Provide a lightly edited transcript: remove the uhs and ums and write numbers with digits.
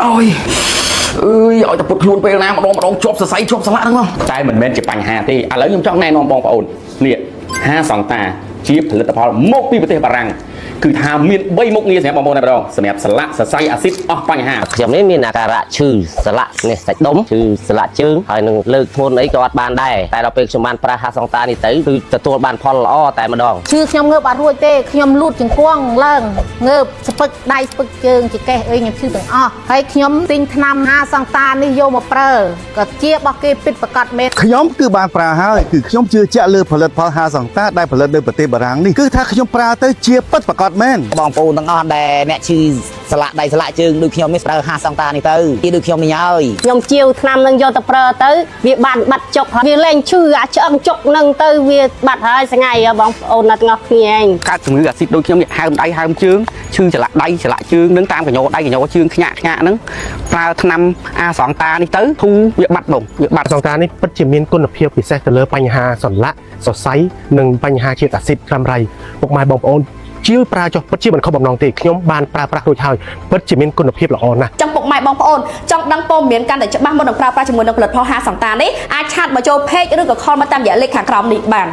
អើយអើយឲ្យតែពុតខ្លួនពេលណាម្ដងម្ដងជាប់សរសៃជាប់សន្លាក់ហ្នឹងមកតែមិនមែនជាបញ្ហាទេឥឡូវខ្ញុំចង់ណែនាំបងប្អូននេះហាសង្តាជាផលិតផលមកពីប្រទេសបារាំងគឺថាមាន3មុខងារសម្រាប់បងប្អូនតែម្ដងសម្រាប់សន្លាក់សរសៃអាស៊ីតអស់បញ្ហា ខ្ញុំនេះមានអាការៈឈឺសន្លាក់នេះសាច់ដុំឈឺសន្លាក់ជើងហើយនឹងលើកធ្ងន់អីក៏អត់បានដែរតែដល់ពេលខ្ញុំបានប្រើហាសង្តានេះទៅគឺទទួលបានផលល្អតែម្ដង ឈឺខ្ញុំងើបអត់រួចទេខ្ញុំលូតជង្គង់ឡើងងើបស្ពឹកដៃស្ពឹកជើងចង្កេះអីខ្ញុំឈឺទាំងអស់ហើយខ្ញុំទិញថ្នាំហាសង្តានេះយកមកប្រើក៏ជារបស់គេពិតប្រកបមែន ខ្ញុំគឺបានប្រើហើយគឺខ្ញុំជឿជាក់លើផលិតផលហាសង្តាដែលផលិតនៅប្រទេសបារាំងនេះគឺថាខ្ញុំប្រើទៅជាពិតប្រាកដមែន បងប្អូនទាំងអស់ដែលអ្នកឈឺសន្លាក់ដៃសន្លាក់ជើងដូចខ្ញុំនេះប្រើហាសង្តានេះទៅជាដូចខ្ញុំនេះហើយ ខ្ញុំជាវថ្នាំនឹងយកទៅប្រើទៅវាបានបាត់ចុកហើយវាលែងឈឺអាឆ្អឹងចុកនឹងទៅវាបាត់ហើយស្ងាយហ៎បងប្អូនណាស់ទាំងអស់គ្នាឯង កើតជំងឺអាស៊ីតដូចខ្ញុំនេះហើមដៃហើមជើងឈឺចន្លាក់ដៃចន្លាក់ជើងនឹងតាមកញ្ញោដៃកញ្ញោជើងខ្ញាក់ខ្ញាក់ហ្នឹងប្រើថ្នាំអាសងតានេះទៅធូរវាបាត់បងវាបាត់ សង្តានេះពិតជាមានគុណភាពពិសេសទៅលើបញ្ហាសន្លាក់សរសៃនិងបញ្ហាជាតិអាស៊ីតរ៉ាំរ៉ៃពុកម៉ែបងប្អូនជាវប្រើចុះពិតជាមិនខុសបំណងទេខ្ញុំបានប្រើប្រាស់រួចហើយពិតជាមានគុណភាពល្អណាស់ ចង់ពុកម៉ែបងប្អូនចង់ដឹងព័ត៌មានកាន់តែច្បាស់មុននឹងប្រើប្រាស់ជាមួយនឹងផលិតផលហាសង្តានេះអាច chat មកចូល page ឬក៏ call មកតាមរយៈលេខខាងក្រោមនេះបាន។